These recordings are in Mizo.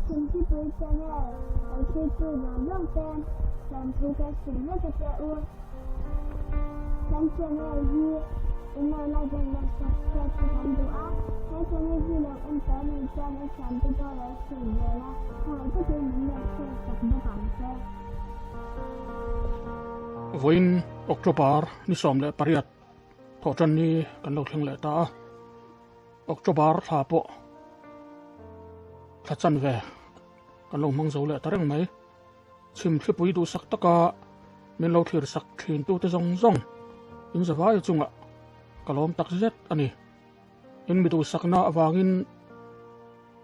Chhimchhipui channel lo thirtu zawng zawng te lawmthu kan hrilh vek a che u. Kan channel hi in lo like leh subscribe te kan duh a, he channel hi lo en tawh anih chuan i thiante pawh lo hrilh ve la, khawngaih takin min lo share sak bawk ang che. Vawiin October ni 18 thawhtan ni kan lo thleng leh ta a. October thla pawh thla chanve kan lo hmang zo leh ta reng mai. Chhim thlipui duhsak taka min lo thlir sak thin tute zawng zawng in zavai chungah ka lawm tak zet a ni. In mi duhsakna avangin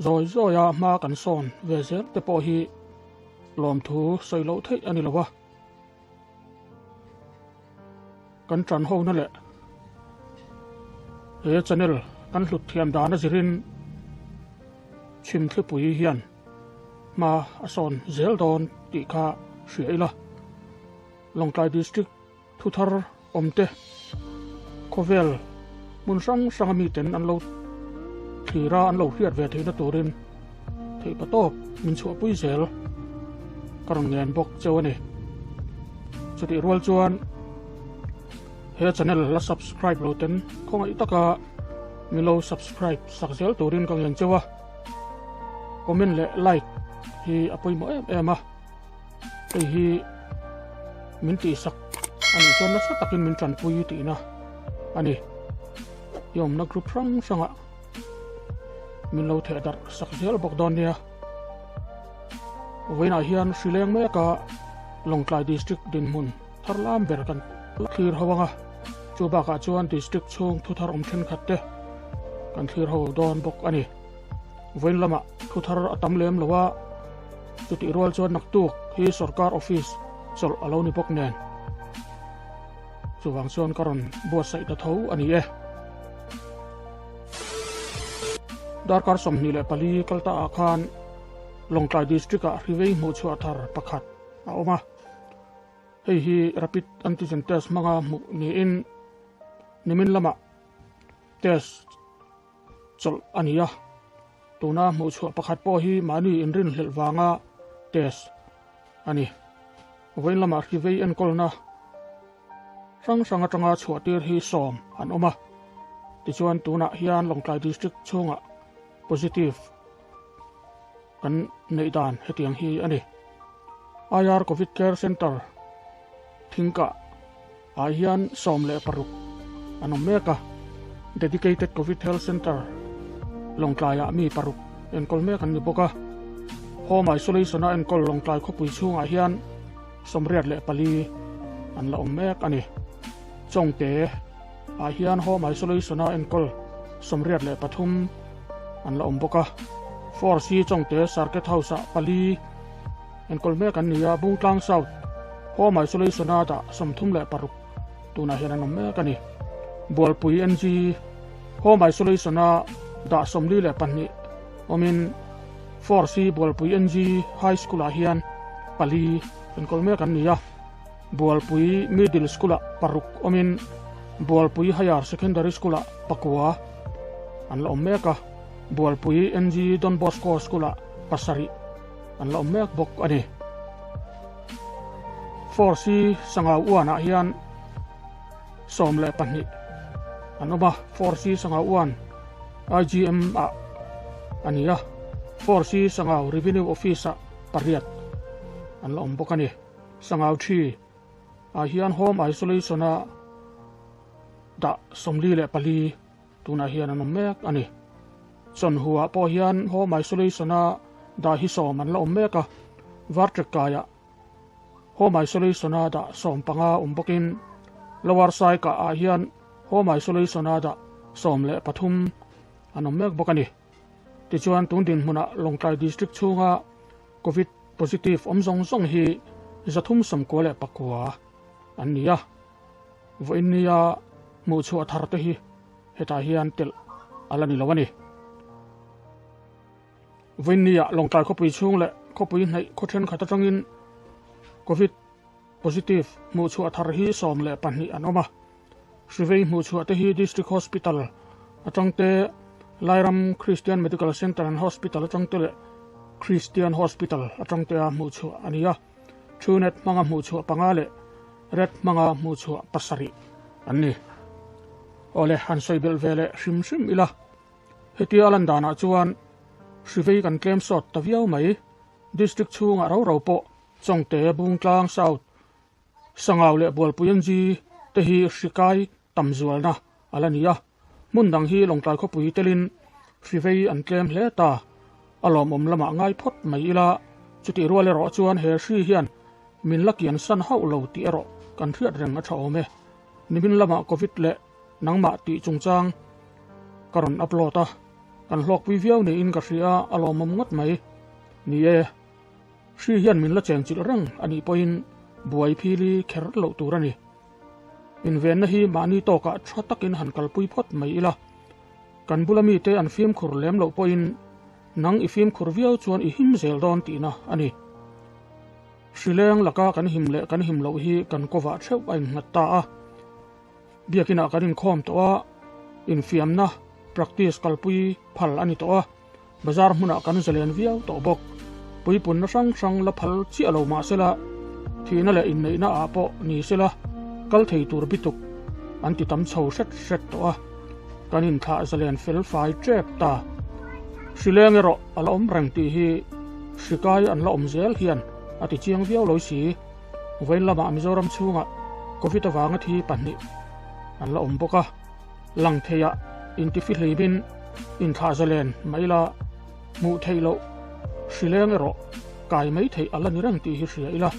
zawi zawia hma kan sawn ve zel te pawh hi lawmthu sawi loh theih a ni lo a. Kan tan ho na leh he channel kan hlut thiam dan a zirin chhim thlipui hian hma a sawn zel dawn tih kha hria ila. Lawngtlai District thuthar awm te khawvel hmun hrang hranga miten an lo thlir a an lo hriat ve theihna turin theihpatawp min chhuahpui zel ka rawn ngen bawk cheu a ni. Chutih rual chuan he channel la subscribe lo ten khawngaih taka min lo subscribe sak zel turin ka ngen cheu a. Comment leh like hi a pawimawh em em a, hei hi min tihsak a nih chuan nasa takin min tanpui tihna a ni. I awmna group hrang hrangah min lo theh darh sak zel bawk dawn nia. Vawiinah hian hrileng meka Lawngtlai District dinhmun thar lam ber kan thlir ho ang a, chu bakah chuan District chhung thu thar awm thenkhat te kan thlir ho dawn bawk a ni. Vawiin lamah thu thar a tam lem lo a, chutih rual chuan naktuk hi sorkar office chawlh a lo ni bawk nen. Chuvang chuan ka rawn buatsaih ta tho a ni e. Darkar 24 kal ta ah khan Lawngtlai District ah hrivei hmuhchhuah thar pakhat a awm a. Hei hi Rapid Antigen Test hmanga hmuh niin nimin lamah test chawlh a ni a. Tuna hmuhchhuah pakhat pawh hi mahni inrinhlelh vanga test a ni. Vawiin lamah hrivei enkawlna hrang hrang atanga chhuah tir hi 10 an awm a. Tichuan tunah hian Lawngtlai District chhungah positive kan neih dan hetiang hi a ni. IR Covid Care Centre thingkah ah hian 16 an awm mek a. Dedicated Covid Health Centre Lawngtlaiah mi paruk enkawl mek an ni bawk a. Home Isolation a enkawl Lawngtlai khawpui chhungah hian 84 an la awm mek a ni. Chawngte ah hian Home Isolation a enkawl 83 an la awm bawk a. Force hi Chawngte Circuit House ah pali enkawl mek an ni a, Bungtlang South Home Isolation a dah 36 tunah hian an awm mek a ni. Bualpui NG Home Isolation a dah 42 awmin Force hi Bualpui NG High School ah hian pali enkawl mek an ni a. Bualpui Middle School ah paruk awmin Bualpui Higher Secondary School ah pakua an la awm mek a. Bualpui NG Don Bosco School ah pasarih an la awm mek bawk a ni. Force hi Sangau uanah hian 12 an awm a, Force hi Sangau uan IGM ah a ni a, Force hi Sangau Revenue Office ah pariat an la awm bawk a ni. Sangau thi ah hian Home Isolation a dah 44 tunah hian an awm mek a ni. Chawnhuah pawh hian Home Isolation a dah hi 10 an la awm mek a, Vartrek kaiah Home Isolation a dah 15 awm bawkin Lower Saikah ah hian Home Isolation a dah 13 an awm mek bawk a ni. Tichuan tun dinhmunah Lawngtlai District chhunga Covid positive awm zawng zawng hi 399 an ni a. Vawiin nia hmuhchhuah thar te hi hetah hian telh a la ni lo a ni. Vawiin nia Lawngtlai khawpui chhung leh khawpui hnaih khaw thenkhat atangin Covid positive hmuhchhuah thar hi 12 an awm a. Hrivei hmuhchhuah te hi District Hospital atang te, Lairam Christian Medical Centre and Hospital atang te leh Christian Hospital atang tea hmuhchhuah a ni a, Truenat hmanga hmuhchhuah panga leh Red hmanga hmuhchhuah pasarih an ni. Awle, han sawi belh ve leh hrim hrim ila, hetia a lan danah chuan hri vei kan tlem sawt ta viau mai. District chhungah ro ro pawh Chawngte, Bungtlang, South, Sangau leh Bualpui NG te hi hri kai tam zualna a la ni a. Hmun dang hi Lawngtlai khawpui telin hri vei an tlem hle ta. A lawmawm lamah ngai phawt mai ila, chutih rual erawh chuan he hri hian min la kian san hauh lo tih erawh kan hriat reng a tha awm e. Nimin lamah Covid leh nangmah tih chungchang ka rawn upload a, kan hlawkpui viau niin ka hria a lawmawm ngawt mai. Ni e, hri hian min la chengchilh reng a nih pawhin buai phili kher loh tur a ni. Invenna hi mahni tawkah tha takin han kalpui phawt mai ila, kan bula mite an fimkhur lem loh pawhin nang i fimkhur viau chuan i him zel dawn tihna a ni. Hrileng laka kan him leh kan him loh hi kan kawvah theuh a innghat ta a. Biakinah kan inkhawm tawh a, infiamna, practice, kalpui phal a ni tawh a, bazar hmunah kan zalen viau tawh bawk. Puipunna hrang hrang la phal chiah lo mah sela, thihna leh inneihna ah pawh ni sela kal thei tur bituk an ti tam chho hret hret tawh a, kan inthlah zalen fel fai tep ta. Hrileng erawh a la awm reng tih hi hrikai an la awm zel hian a ti chiang viau lo si. Vawiin lamah Mizoram chhungah Covid avanga thi pahnih an la awm bawk a, lang theiah intifihlimin inthlah zalen mai la hmuh theih loh hrileng erawh kai mai theih a la ni reng tih hi hria ila,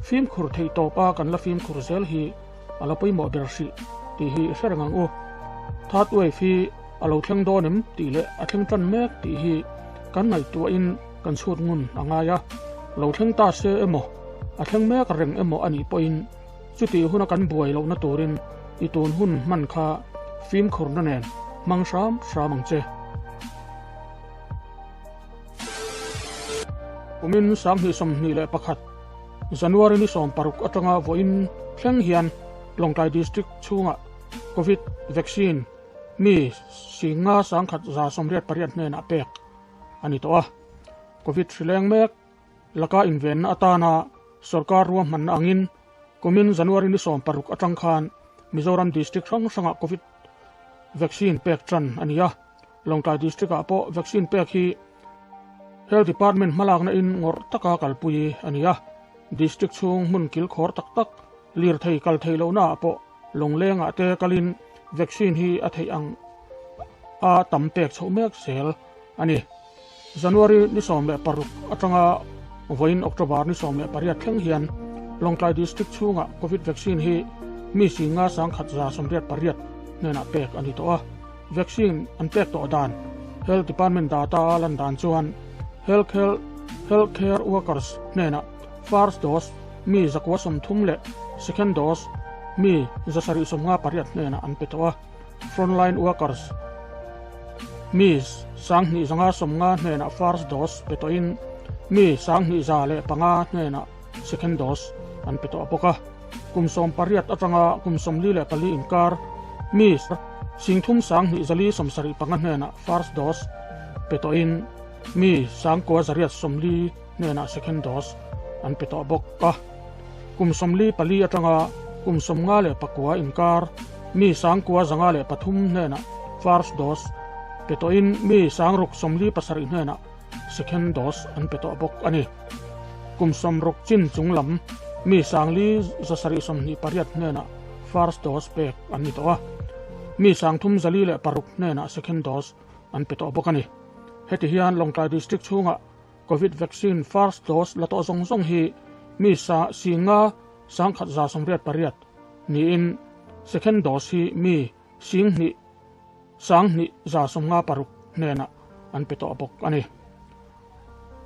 fimkhur theih tawpa kan la fimkhur zel hi a la pawimawh ber hrih tih hi hre reng ang u. Third wave hi a lo thleng dawn em tih leh a thleng tan mek tih hi kan ngaihtuahin kan chhut ngun a ngai a, lo thleng ta se emaw a thleng mek reng emaw a nih pawhin chutih huna kan buai lohna turin i tun hun hman kha fimkhurna nen hmang hram hram ang che. Kumin 2021 January ni 16 atanga vawiin thleng hian Lawngtlai District chhungah Covid vaccine mi singa 1188 hnenah pek a ni tawh a. Covid hrileng mek laka invenna atana sorkar ruahmanna angin kumin January ni 16 atang khan Mizoram District hrang hrangah Covid vaccine pek tan a ni a. Lawngtlai District ah pawh vaccine pek hi Health Department hmalakna in ngawrh taka kalpui a ni a. District chhung hmun kilkhawr tak tak lirthei kal thei lohna ah pawh Lawngleng ah te kalin vaccine hi a theih ang a tam pek chhoh mek zel a ni. January ni 16 atanga vawiin October ni 18 thleng hian Lawngtlai District chhungah Covid vaccine hi mi singa 1188 hnenah pek a ni tawh a. Vaccine an pek tawh dan Health Department data a lan dan chuan Health Health Care Workers hnenah first dose mi 130 leh second dose mi 758 hnenah an pe tawh a. Frontline workers mi 2590 hnenah first dose pe tawhin mi 2105 hnenah second dose an pe tawh bawk a. Kum 18 atanga kum 44 inkar mi 32,275 hnenah first dose pe tawhin mi 9,840 hnenah second dose an pe tawh bawk a. Kum 44 atanga kum 59 inkar mi 9,503 hnenah first dose pe tawhin mi 647 hnenah second dose an pe tawh bawk a ni. Kum 60 chin chung lam mi 4,728 hnenah first dose pek an ni tawh a, mi 3,406 hnenah second dose an pe tawh bawk a ni. Heti hian Lawngtlai District chhungah Covid vaccine first dose la tawh zawng zawng hi mi sa singa 1,188 niin second dose hi mi sing hnih 2,156 hnenah an pe tawh bawk a ni.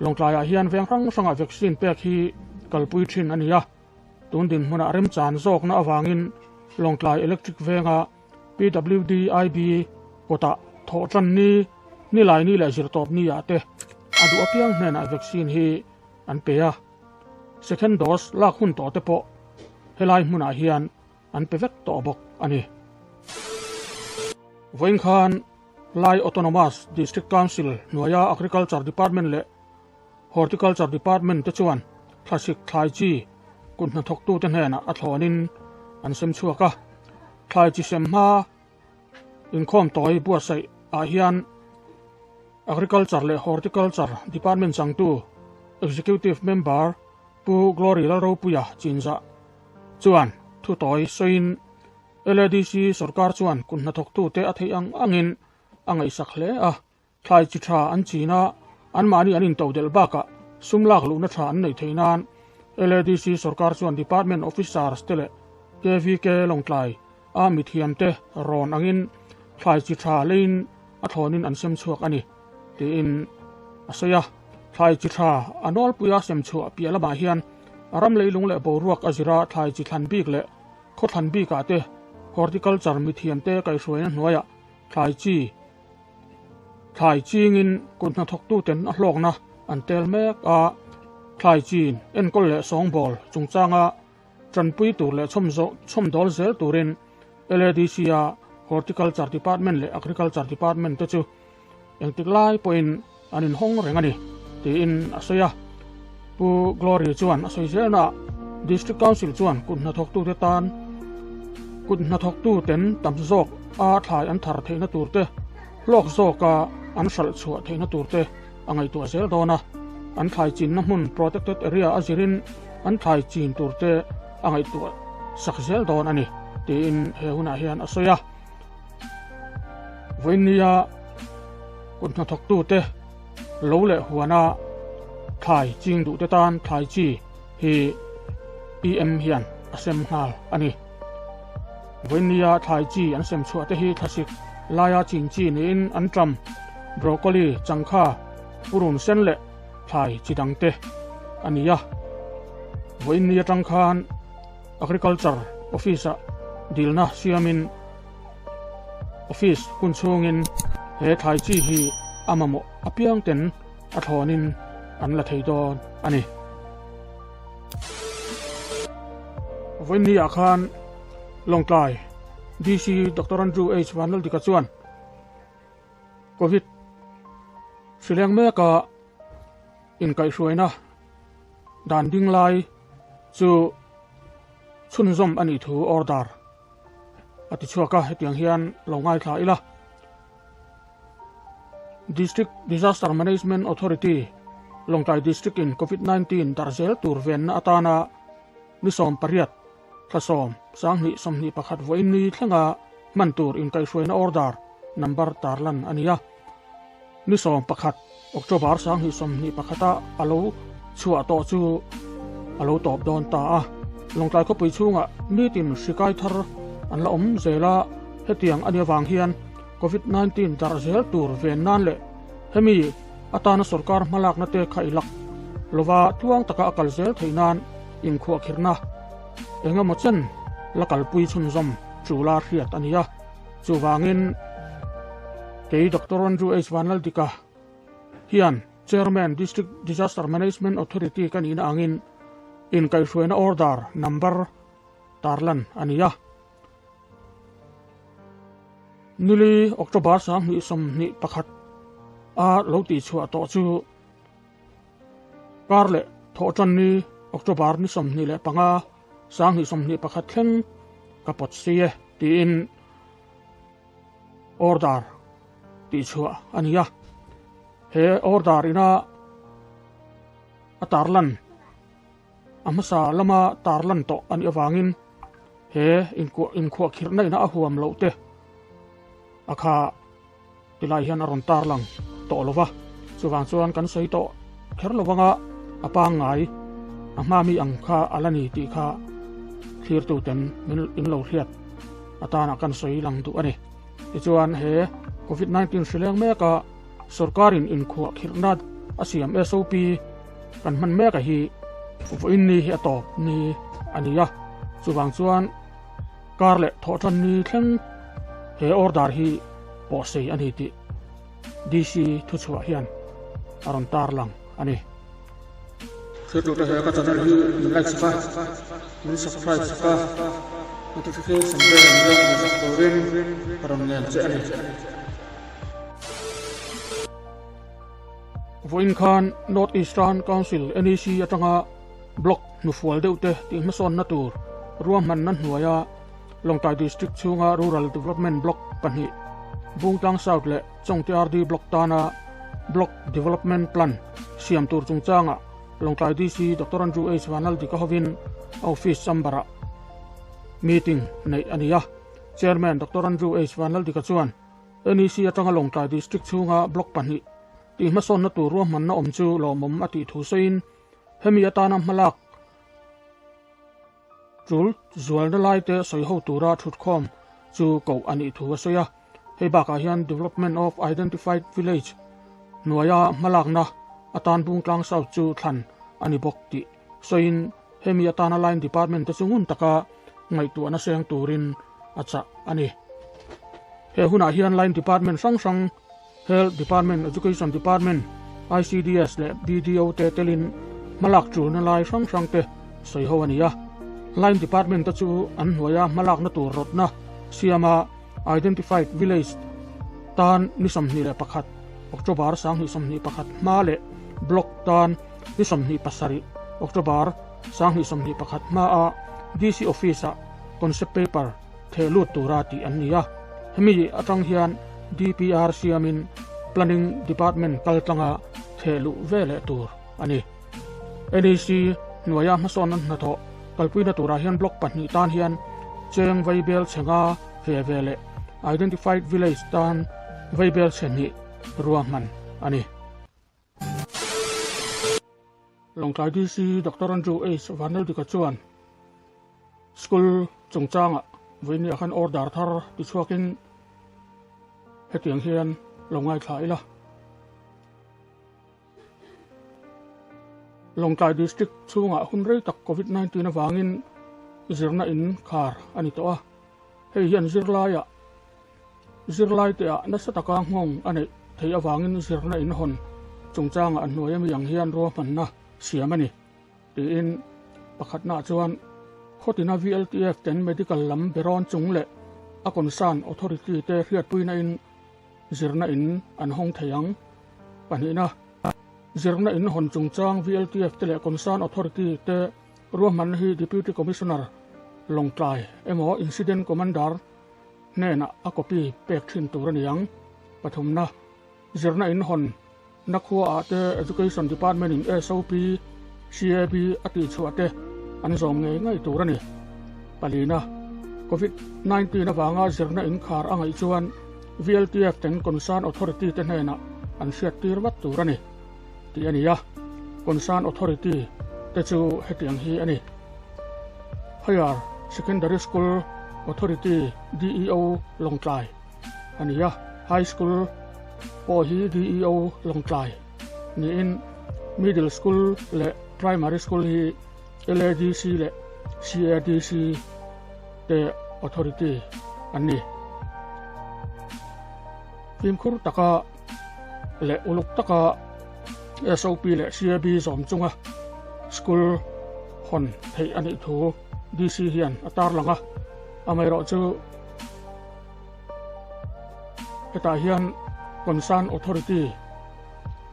Lawngtlaiah hian veng hrang hrangah vaccine pek hi kalpui thin a ni a, tun dinhmunah remchan zawkna awangin Lawngtlai Electric venga PWD IB kawtah thawh tan ni ni lai ni leh zirtawp ni ah te a duh apiang hnenah vaccine hi an pe a. Second dose lak hun tawh te pawh helai hmunah hian an pe vek tawh bawk a ni. Vawiin khan Lai Autonomous District Council hnuaia Agriculture Department leh. Horticulture Department te chuan thlasik thlai chi kut hnathawktute hnenah a thlawnin an sem chhuak a. Thlai chi sem hma inkhawm tawi buatsaih ah hian Agriculture leh Horticulture Department changtu Executive Member Pu Glory Lalropuia Chinzah chuan thu tawi sawiin LADC sorkar chuan kut hnathawktute a theih ang angin a ngaihsak hle a. Thlai chi tha an chin a, anmahni an intodelh bakah sum lak luhna tha an neih theih nan LADC sorkar chuan Department Officers te leh KVK Lawngtlai a mithiamte rawn angin thlai chi tha leiin a thlawnin an sem chhuak a ni, tiin a sawi a. Thlai chi tha a nawlpuia sem chhuah piah lamah hian a ram leilung leh boruak a zira thlai chi thlan bik leh khaw thlan bikah te Horticulture mithiamte kaihhruaina hnuaiah thlai chi Thlai chingin kut hnathawktuten a hlawkna an tel mek a, thlai chin enkawl leh sawngbawl chungchanga tanpui tur leh chhawmdawl zel turin LADC-a Horticulture Department leh Agriculture Department te chu engtik lai pawhin an inhawng reng a ni, tiin a sawi a. Pu Glory chuan a sawi zelnaah District Council chuan kut hnathawktute tan kut hnathawktuten tam zawk a thlai an thar theihna tur te, hlawk zawka an hralh chhuah theihna tur te a ngaihtuah zel dawn a. An thlai chinna hmun protected area a zirin an thlai chin tur te a ngaihtuah sak zel dawn a ni, tiin he hunah hian a sawi a. Vawinia kut hnathawktute lo leh huana thlai ching duhte tan thlai chi hi EM hian a sem nghal a ni. Vawinia thlai chi an sem chhuah te hi thlasik laia chin chi niin an ṭam, broccoli, changkha, purun sen leh thlai chi dangte a ni a. Vawiin ni atang khan Agriculture Office-ah dilna siamin Office hun chhungin he thlai chi hi a mamawh apiang ten a thlawnin an la thei dawn a ni. Vawiinni-ah khan Lawngtlai DC Doctor Andrew H. Vanlaldika chuan Covid hrileng meka inkaihhruaina dan ding lai chu chhunzawm a nih thu order a ti chhuak a, hetiang hian lo ngaithla ila. District Disaster Management Authority, Lawngtlai District in Covid-19 darh zel tur venna atana ni 18 thla 10 sanghnih 21 vawiin ni thlenga hman tur inkaihhruaina order number tarlan a ni a. Ni 11 October sanghnih 21 a a lo chhuah tawh chu a lo tawp dawn ta a. Lawngtlai khawpui chhungah nitin hri kai thar an la awm zel a, hetiang a nih avang hian Covid 19 darh zel tur ven nan leh hemi atana sorkar hmalakna te kha i lak lova tluang taka a kal zel theih nan inkhuahkhirhna eng emaw chen la kalpui chhunzawm ṭula hriat a ni a. Chuvangin kei Doctor Andrew H. Vanlaldika hian Chairman District Disaster Management Authority ka nihna angin inkaihhruaina order number tarlan a ni a. Nili October 2021 a lo tihchhuah tawh chu kar leh thawhtanni October ni 25 2021 thleng ka pawt si e tiin order tihchhuah a ni a. He order ina a tarlan a hmasa lama tarlan tawh a nih avangin he inkhuahkhirhna ina a huam loh te a kha tilai hian a rawn tarlang tawh lo va. Chuvang chuan kan sawi tawh kher lo vanga a pangngai a hma mi ang kha a la ni tih kha thlirtuten min in lo hriat atana kan sawi lang duh a ni. Tichuan he Covid-19 hri leng meka sorkarin inkhuahkhirhna a siam SOP kan hman meka hi vawiin ni hi a tawp ni a ni a. Chuvang chuan kar leh thawhtan ni thleng he order hi pawhsei a ni tih DC thuchhuah hian a rawn tarlang a ni. Thiltute he ka channel hi min like sak a, min subscribe sak a, notification bell min lo on sak turin ka rawn ngen che a ni. Vawiin khan North Eastern Council, NEC, atanga Block hnufual deuhte tihhmasawnna tur ruahmanna hnuaia Lawngtlai District chhunga Rural Development Block pahnih, Bungtlang South leh Chawngte RD Block tana Block Development Plan siam tur chungchangah Lawngtlai DC Doctor Andrew H Vanlaldika hovin a office chamber-ah meeting neih a ni a. Chairman Doctor Andrew H Vanlaldika chuan NEC atanga Lawngtlai District chhunga Block pahnih tihhmasawnna tur ruahmanna awm chu lawmawm a tih thu sawiin hemi atana hmalak tul zualna laite sawi ho tura thutkhawm chu koh a nih thu a sawi a. Hei bakah hian Development of Identified Village hnuaia hmalakna atan Bungtlang South chu thlan a ni bawk tih sawiin hemi atana Line Department te chu ngun taka ngaihtuahna seng turin a chah a ni. He hunah hian Line Department hrang hrang Health Department, Education Department, ICDS leh BDO te telin hmalak tulna lai hrang hrang te sawi ho a ni a. Line Department te chu an hnuaia hmalakna tur rawtna siama Identified Village tan ni 21, October 2021 hma leh Block tan ni 27, October 2021 hmaa DC Office-ah Concept Paper theh lut tura tih an ni a. Hemi atang hian DPR siamin Planning Department kal tlanga theh luh ve leh tur a ni. NEC hnuaia hmasawnna hnathawh kalpuina turah hian block pahnih tan hian cheng vaibel chhe nga ve ve leh Identified Village tan vaibel chhe hnih ruahman a ni. Lawngtlai DC Doctor Andrew H Vanlaldika chuan school chungchangah vawinia khan order thar tichhuakin hetiang hian lo ngaithla ila. Lawngtlai District chhungah hun rei tak Covid-19 avangin zirna in khar a ni tawh a, hei hian zirlaiah Zirlaiteah nasa taka nghawng a neih theih avangin zirna inhawn chungchangah a hnuai ami ang hian ruahmanna siam a ni, tiin pakhatnaah chuan khawtina VLTF ten medical lam berawn chung leh a concern authority te hriatpuina in zirna in an hawng thei ang. Pahnihna, zirna in hawn chungchang VLTF te leh concern authority te ruahmanna hi Deputy Commissioner Lawngtlai emaw Incident Commander hnenah a copy pek thin tur a ni ang. Pathumna, zirna inhawn na khuaah te Education Department in SOP, CAB a tihchhuah te an zawm ngei ngei tur a ni. Palina, Covid 19 avanga zirna inkhar a ngaih chuan VLTF ten concern authority te hnenah an hriattir vat tur a ni tih a ni a. Concern authority te chu hetiang hi a ni. Higher Secondary School Authority, DEO, Lawngtlai a ni a, High School pawh hi DEO Lawngtlai niin Middle School leh Primary School hi LADC leh CADC te Authority an ni. Fimkhur taka leh uluk taka SOP leh CAB zawm chunga school hawn theih a nih thu DC hian a tarlang a, amaherawh chu hetah hian concern authority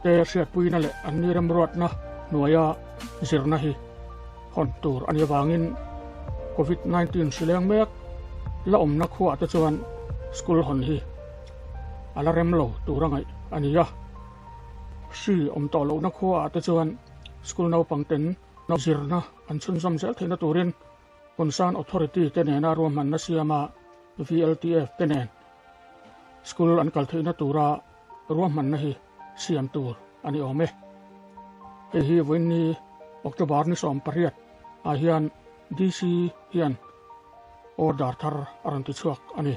te hriatpuina leh an ni remruatna hnuaia zirna hi hawn tur a nih avangin Covid 19 hri leng mek la awmna khuaah te chuan school hawn hi a la rem lo tur a ngaih a ni a, hri awm tawh lohna khuaah te chuan school naupang ten zirna an chhunzawm zel theihna turin concern authority te nena ruahmanna siama VLTF te nen school an kal theihna tura ruahmanna hi siam tur a ni awm e. Hei hi vawiinni October ni 18 ah hian DC hian order thar a rawn ti chhuak a ni.